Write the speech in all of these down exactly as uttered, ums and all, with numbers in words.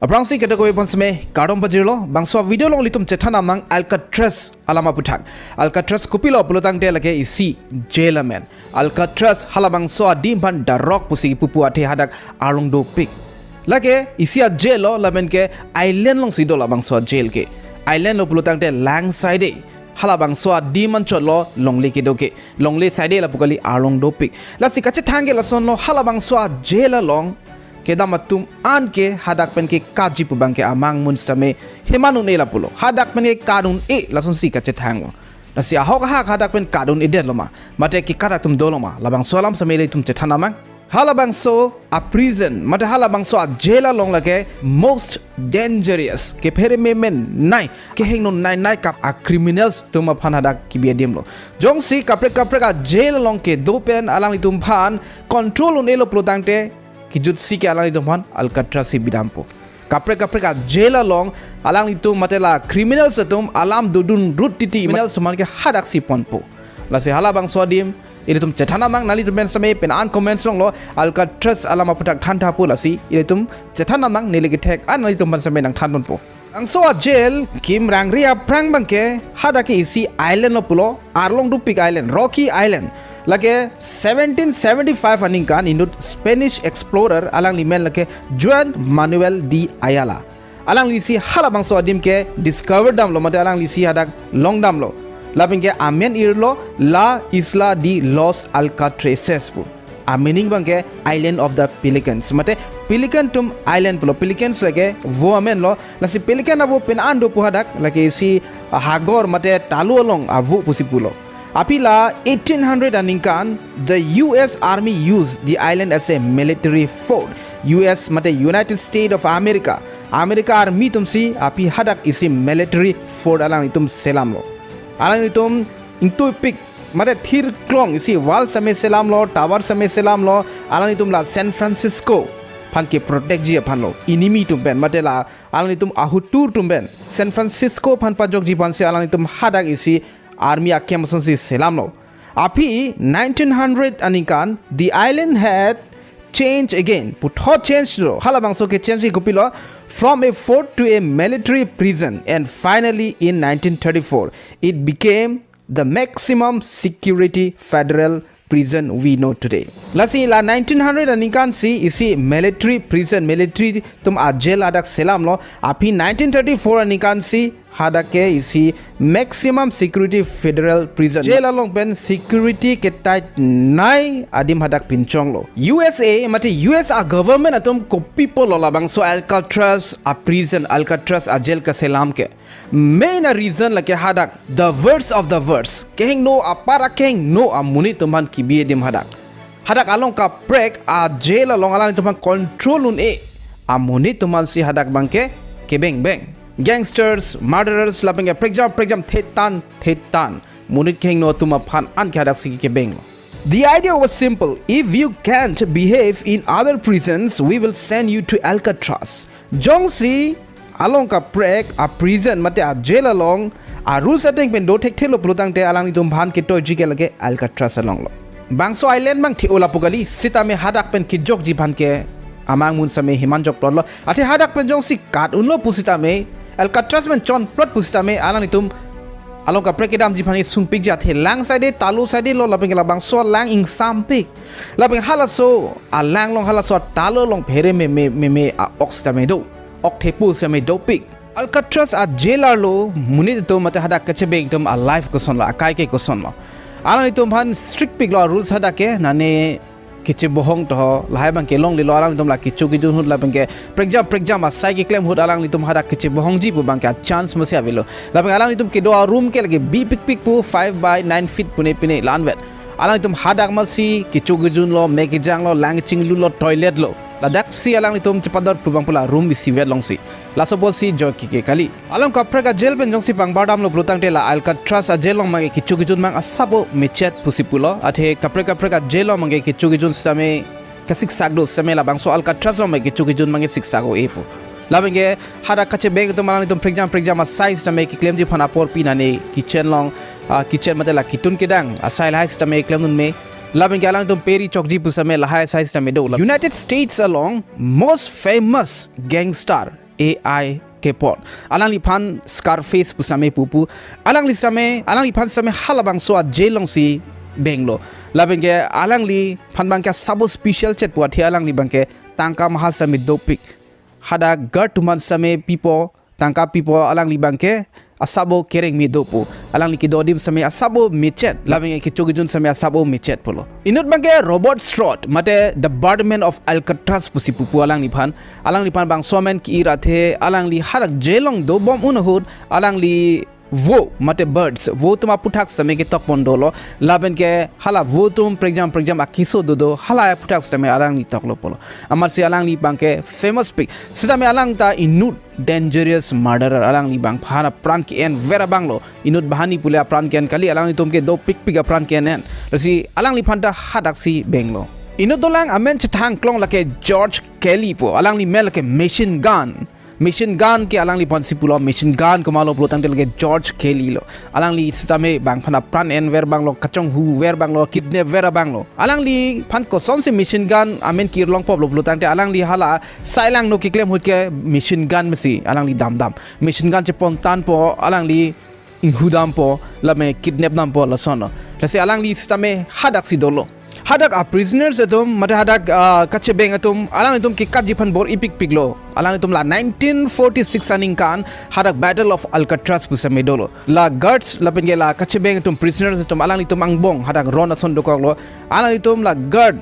Aphrangsi kedo kove pon seme kardom pajirlo, bangso video along ilitum chethan amang Alcatraz alam aputhak. Alcatraz kopilo pulotangte lake isi jail amen. Alcatraz halabangso adim aphan darok pusi pupu athe hadak arlong dopik. Lake isi a jail lo, lapen ke island alongsi do labangso a jail ke. Island lo pulotangte lang side. Halabangso adim anchot lo longle kedo ke. Longle side lapu kali, arlong dopik. Lasi kachethang ke lasonlo, halabangso a jail along kedam atum an ke hadak pen kekat ji pu abang ke amang mun sitame heman un-e lapulo. Hadak pen kekat un-e lasonsi kachethanglo. Lasi ahok ahak hadak pen kat un-edet lo ma, mate kekat atum dolo ma, labangso alam seme ilitum chethan amang. Halabangso a prison, mate halabangso a jail along lake most dangerous, kephere memen nai, kehingno nai nai kap a criminals atum aphan hadak kebi adim lo. Jongsi kaprek kaprek a jail along kedo pen alanglitum aphan control un-e lo pulotangte, kejutsi ke alanglitum aphan Alcatraz si bidampo. Kaprek kaprek a jail along alanglitum mate la criminals atum alam dodun rut titi, criminals atum ke hadak si ponpo. Lasi halabangso adim ilitum chethan amang, nanglitum pen seme pen an comments along lo Alcatraz alam aputhak thantha pu, lasi ilitum chethan amang, neli kethek an nanglitum pen seme nangthan ponpo. Bangso a jail kim rangri aphrang abang ke hadak ke isi island lo pulo, arlong dopik island, Rocky Island. Lake seventeen seventy-five aningkan inut Spanish explorer, alangli men lake Juan Manuel de Ayala. Alanglisi halabangso adim ke discover damlo, mate alanglisi hadak long damlo. Lapen ke amen irlo La Isla de los Alcatraces pu. A meaning abang ke Island of the Pelicans, mate pelican atum island pulo. Pelicans lake vo amen lo. Lasi pelican avo pen an do pu hadak, lake isi hagor mate talu along avo pusi pulo. Aphi la eighteen hundred aningkan, the U S Army used the island as a military fort. U S mate United States of America, America Army atumsi aphi hadak isi military fort alanglitum selamlo. Alanglitum ingtuipik mate thirklong isi wall seme selamlo, tower seme selamlo, alanglitum la San Francisco aphan keprotect ji aphanlo, enemy atum pen mate la alanglitum ahutur atum pen San Francisco aphan pajokji aphansi alanglitum hadak isi army a camp asonsi selamlo. Aphi nineteen hundred aningkan, the island had changed again. Puthot change lo. Halabangso kechange ke kopilo, from a fort to a military prison, and finally in nineteen thirty-four, it became the maximum security federal prison we know today. Lasi la nineteen hundred aningkan si isi military prison, military atum a jail hadak selamlo. Aphi nineteen thirty-four aningkan si hadak ke isi maximum security federal prison. Jail along pen security ketight nai adim hadak pinchonglo. U S A mate U S a government atum kopi pulo labangso Alcatraz a prison, Alcatraz a jail kaselam ke? Main a reason lake hadak the worst of the worst, kehingno apar akehingno amonit atum aphan kebi adim hadak. Hadak along kaprek a jail along alanglitum aphan control un-e amonit atum aphansi hadak abang ke kebengbeng. Gangsters, murderers, lapen ke prekjam prekjam thetan thetan monit kehingno atum aphan an ke hadak si kebenglo. The idea was simple. If you can't behave in other prisons, we will send you to Alcatraz. Jongsi along kaprek a prison mate a jail along a rules ateng pen do thekthelo pulotangte alanglitum aphan ketoiji ke lake Alcatraz alonglo. Bangso island abang the-o lapu kali, sitame hadak pen kejokji aphan ke amang mun seme heman jokplotlo. Athe hadak pen jongsi kat unlo pusitame, Alcatraz pen chonplot pusitame, alanglitum along kaprek kedamji aphan sungpikji, athe lang side, talu side lo, lapen ke labangso lang ingsampik. Lapen halaso alang along, halaso talu along phere meme meme a-ok sitame do, ok thepo sitame dopik. Alcatraz a jail arlo monit atum mate hadak kachebeng atum a life kosonlo, akai ke kosonlo? Alanglitum aphan strict piklo a rules hadak ke, nane kechebohong toho, lahai abang ke longlelo, alanglitum la kecho kejun ahut lapen ke prekjam prekjam asai keklem ahut alanglitum hadak kechebohongji pu abang ke a chance masi avelo. Lapen alanglitum kedo a room ke lake bipikpik pu, five by nine feet pune pine la-anvet. Alanglitum hadak masi kecho kejunlo, me kejanglo, lang chinglulo, toilet lo. Ladaksi alanglitum chepador pu abang pu la room isivet alongsi. Laso apotsi joike ke kali. Along kaprek a jail pen jongsi pangbar damlo pulotangte la Alcatraz a jail along abang ke kecho kejun abang asap o mechet pusi pulo. Athe kaprek kaprek a jail along abang ke kecho kejun sitame kasiksak do sitame, labangso Alcatraz along abang ke kecho kejun abang ke siksak o-e pu. Lapen ke hadak kachebeng atum alanglitum prekjam prekjam asai sitame keklemji aphan apor pi, nane kitchen along, ah, kitchen mate la ketun kedang asai lahai sitame klemdun me. Lapen ke alanglitum peri chokji pusitame lahai asai sitame do. United States along most famous gangster A I Capone. Alangliphan Scarface pu sitame pupo. Alangli sitame, alangliphan sitame halabangso a-jail alongsi benglo. Lapen ke alangliphan abangke asabo special chet pu athe alangli abangke tangka maha sitame dopik. Hadak guard atum aphan sitame pipo, tangka pipo, alangli abangke asabo kereng me dopo. Alangli kedo adim sitame asabo mechet, lapen ke kecho kejun sitame asabo mechet pulo. Inut abangke Robert Stroud, mate the Birdman of Alcatraz pusi pupo alangliphan. Alangliphan bangso amen ke-ir athe alangli hadak jail along dobom un ahut alangli vo, mate birds, vo atum aphuthak sitame ketok pon dolo. Lapen ke hala vo atum prekjam prekjam akeso dodo, hala aphuthak sitame alangli toklo pulo. Amatsi alangli abangke famous pik. Sitame alang ta inut dangerous murderer, alangli abangphan apran ke-enver abanglo. Inut banghini pule apran ke-en kali, alanglitum ke dopikpik apran ke-en-en. Lasi alangliphan ta hadaksi benglo. Inut dolang amen chethang klong lake George Kelly pu. Alangli mel lake machine gun. Machine gun ke alangliphansi pulo, machine gun komatlo pulo tangte lake George Kelly lo. Alangli sitame bangphan apran enver abanglo, kachonghuver abanglo, kidnapver abanglo. Alangliphan kosonsi machine gun amen ke-ir longpo lo pulo tangte alangli hala sai langno keklem ahut ke machine gun mesi alangli damdam. Machine gun chepon tanpo, alangli inghu dampo, lapen kidnap dampo, lasonlo. Lasi alangli sitame hadaksi dolo. Hadak a-prisoners atum, mate hadak, ah, kachebeng atum, alanglitum kekatji aphan bor-ipikpiklo. Alanglitum la nineteen forty-six aningkan hadak Battle of Alcatraz pu sitame dolo. La guards lapen ke la kachebeng atum, prisoners atum, alanglitum angbong hadak ron ason dokoklo. Alanglitum la guard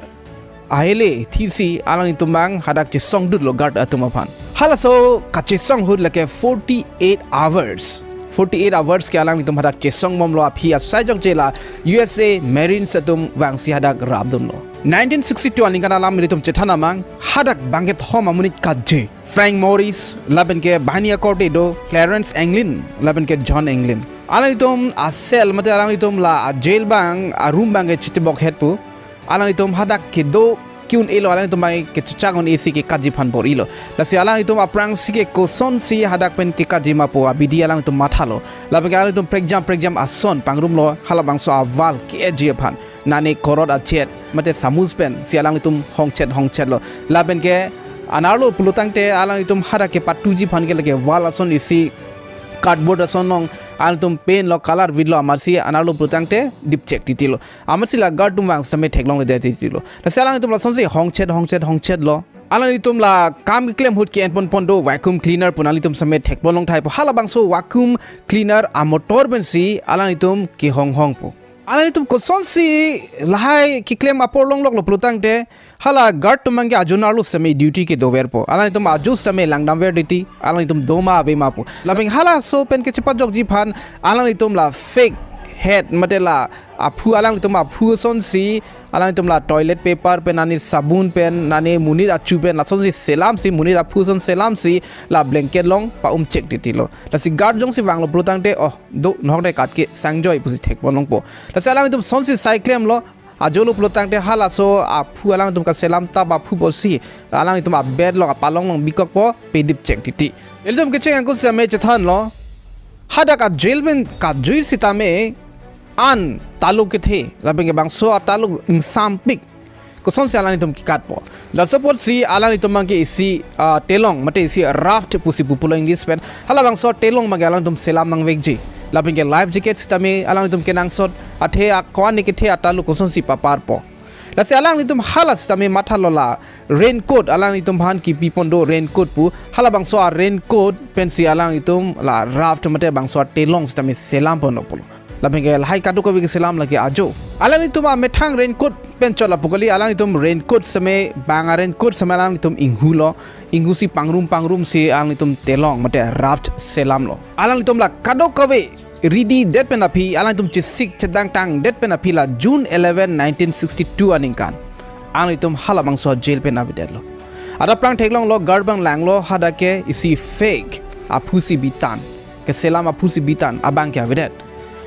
ahele thisi alanglitum abang hadak chesongdutlo guard atum aphan. Halaso kachesong ahut lake forty-eight hours. Forty-eight hours ke alanglitum hadak chesong bomlo, aphi asai jokje la U S A Marines atum vangsi hadak rapdunlo. Nineteen sixty-two aningkan alam ilitum chethan amang, hadak bangkethom amonit katje, Frank Morris, lapen ke banghini akorte do Clarence Anglin, lapen ke John Anglin. Alanglitum a-cell, mate alanglitum la a-jail abang, a-room abangke chitebok het pu. Alanglitum hadak kedo ke-un-elo, alanglitum abang kechechak un-esi kekatji aphan bor-ilo. Lasi alanglitum aphrangsi ke kosonsi hadak pen kekatji ma pu abidi alanglitum mathalo. Lapen ke alanglitum prekjam prekjam ason pangrumlo halabangso a-wall ke-etji aphan. Nane korot achet, mate samus pensi alanglitum hongchet hongchetlo. Lapen ke anerlo pulo tangte alanglitum hadak kepatuji aphan ke lake wall ason isi cardboard ason along alanglitum paint lo, color vitlo, amatsi anerlo pulo tangte dipchek titilo. Amatsi la guard atum vang sitame theklongledet titilo. Lasi alanglitum lasonsi hongchet hongchet hongchetlo. Alanglitum la kam keklem ahut ke-enpon pon do vacuum cleaner pu, alanglitum sitame thekpon longthai pu. Halabangso vacuum cleaner a-motor pensi alanglitum kehonghongpo. Alanglitum kosonsi lahai keklem apor longloklo pulo tangte, hala guard atum abangke ajo nerlo sitame duty kedoverpo. Alanglitum ajo sitame langdamver titi, alanglitum doma ave ma pu. Lapen halaso pen kechepajokji aphan alanglitum la fake head, mate la aphu, alanglitum aphu asonsi, alanglitum la toilet paper pen, nane sabun pen, nane monit achu pen, lasonsi selamsi, monit aphu ason selamsi la blanket along pa-umchek titilo. Lasi guard jongsi vanglo pulo tangte, oh, do, nokde katke sangjoi pusi thekpon longpo. Lasi alanglitum lasonsi sai klemlo, ajolo pulo tangte halaso aphu alanglitum kaselam tap aphu pusi alanglitum a-bed along, apalong along bikokpo, pedipchek titi. Ilitum kecheng angkung sitame chethanlo, hadak a-jail pen kajui sitame an taluk kethe, lapen ke bangso ataluk ingsampik, kosonsi alanglitum kekatpo. Laso apotsi alanglitum abangke isi, ah, telong, mate isi raft pusi pupulo English pen. Halabangso telong abangke alanglitum selam nangvekji. Lapen ke life jacket sitame alanglitum kenangsot, athe ako-an ne kethe ataluk kosonsi paparpo. Lasi alanglitum hala sitame mathalo, la raincoat, alanglitum aphan kepipon do raincoat pu. Halabangso a-raincoat pensi alanglitum la raft mate bangso atelong sitame selam ponlo pulo. Lapen ke lahai kadokave keselam lake ajo. Alanglitum amethang raincoat pen chot lapu kali, alanglitum raincoat sitame, bang a-raincoat sitame alanglitum inghulo. Inghusi pangrum pangrumsi alanglitum telong mate raft selamlo. Alanglitum la kadokave rididet pen aphi, alanglitum chesik chedangtangdet pen aphi la June eleven, nineteen sixty-two aningkan alanglitum halabangso jail pen avedetlo. Adap prang theklonglo, guard abang langlo, hadak ke isi fake aphusi bitan, keselam aphusi bitan abangke avedet.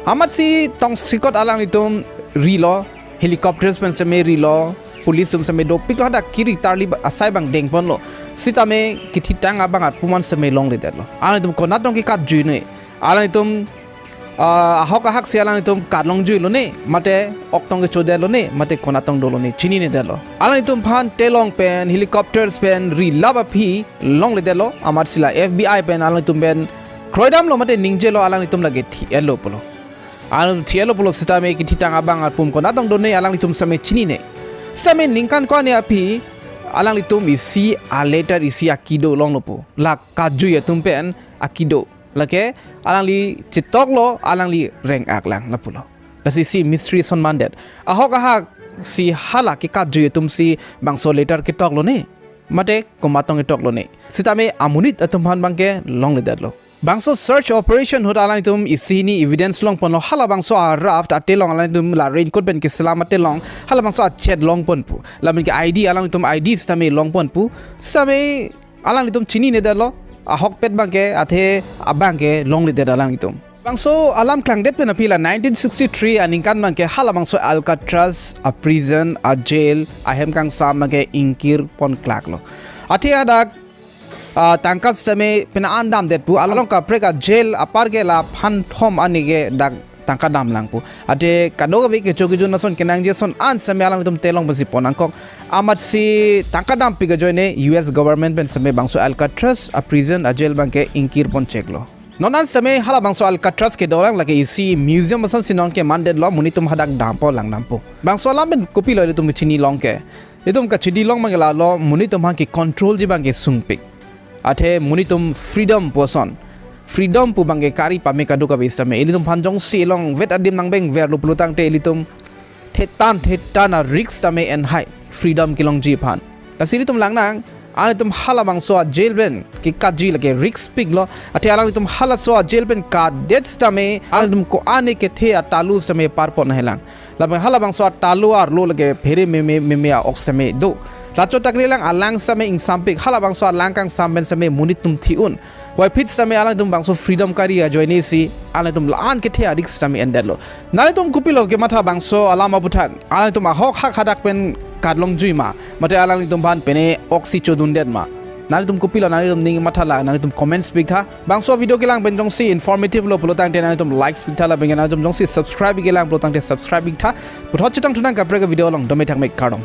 Amatsi tongsekot alanglitum rilo, helicopters pen sitame rilo, police atum sitame dopiklo, hadak kiri tarli ba-, asai abang dengponlo. Sitame kethitang abang arpu man sitame longledetlo. Alanglitum konat along kekatjui noi. Alanglitum Ah, ahok ahak si alanglitum kat longjui lone, mate oktong kechodet lone, mate konatong do lone, chininedetlo. Alanglitum aphan telong pen, helicopters pen, rilap aphi longledetlo, amat si la F B I pen alanglitum pen kroidamlo mate ningjelo, alanglitum lake thi-etlo pulo. Alanglitum thi-etlo pulo sitame kethitang abang apum konatong done alanglitum sitame chinine. Sitame ningkan ko-an aphi alanglitum isi a-letter isi akido longlo pu. La katjui atum pen akido. Lake alangli chetoklo, alangli reng-aklang lapulo. Lasi isi mystery ason mandet. Ahok ahak si hala kekatjui atum si bangso letter ketok lone, mate komatong ketok lone. Sitame amonit atum aphan abangke longledetlo. Bangso search operation ahut alanglitum isi hini evidence longponlo, halabangso a-raft atelong alanglitum la raincoat pen keselam atelong, halabangso a-chat longpon pu. Lapen ke I D, alanglitum I D sitame longpon pu. Sitame alanglitum chininedetlo, ahokpet abangke, athe abangke longledet alanglitum. Bangso alam klangdet pen aphi la nineteen sixty-three aningkan abangke halabangso Alcatraz a-prison, a-jail, ahem kangsam abangke ingkirpon klaklo. Athe hadak, ah, tangka sitame pina an damdet pu, along kaprek a-jail apar ke la phan thom ani ke dak tangka damlang pu. Athe kadokave kecho kejun ason kenangji ason an sitame alanglitum telong pensi pon nangkok. Amat si tangka dampi ajoine U S government pen sitame bangso Alcatraz a-prison, a-jail abangke ingkirpon cheklo. Non an sitame halabangso Alcatraz kedolang lake isi museum ason si non ke mandetlo, monit atum hadak dampo langdampo. Bangso alam pen kopilo ilitum kechini long ke? Ilitum kachidi long abangke lalo, monit atum aphan ke-controlji abangke sungpik. Athe monit atum freedom pu ason, freedom pu abangke kari pame kadokave sitame. Ilitum aphan jongsi elong vet adim nangbeng verlo pulo tangte ilitum thetan thetan a-risk tame enhai freedom kelongji aphan. Lasi ilitum langnang, alanglitum halabangso a-jail pen kekatji lake riskpiklo. Athe alanglitum halaso a-jail pen katdet sitame alanglitum ko-an kethe atalu sitame parpon helang. Lapen halabangso atalu arlo lake phere meme meme a-ok sitame do. Lachotak lelang alang sitame ingsampik, halabangso alang kangsam pen sitame monit atum thi-un. Puvoiphit sitame alanglitum bangso freedom kari ajoine si alanglitum la-an kethe a-risk sitame endetlo. Nanglitum kopilo kematha bangso alam aputhak? Alanglitum ahok hak hadak pen kat longjui ma, mate alanglitum aphan pine ok si chodundet ma? Nanglitum kopilo, nanglitum ning matha la, nanglitum comments piktha. Bangso video kelang pen jongsi informative lo pulo tangte nanglitum likes piktha, lapen nanglitum jongsi subscribe kelang pulo tangte subscribe piktha. Puthot chetongthu nang kaprek a-video along, dome thakme, kardom.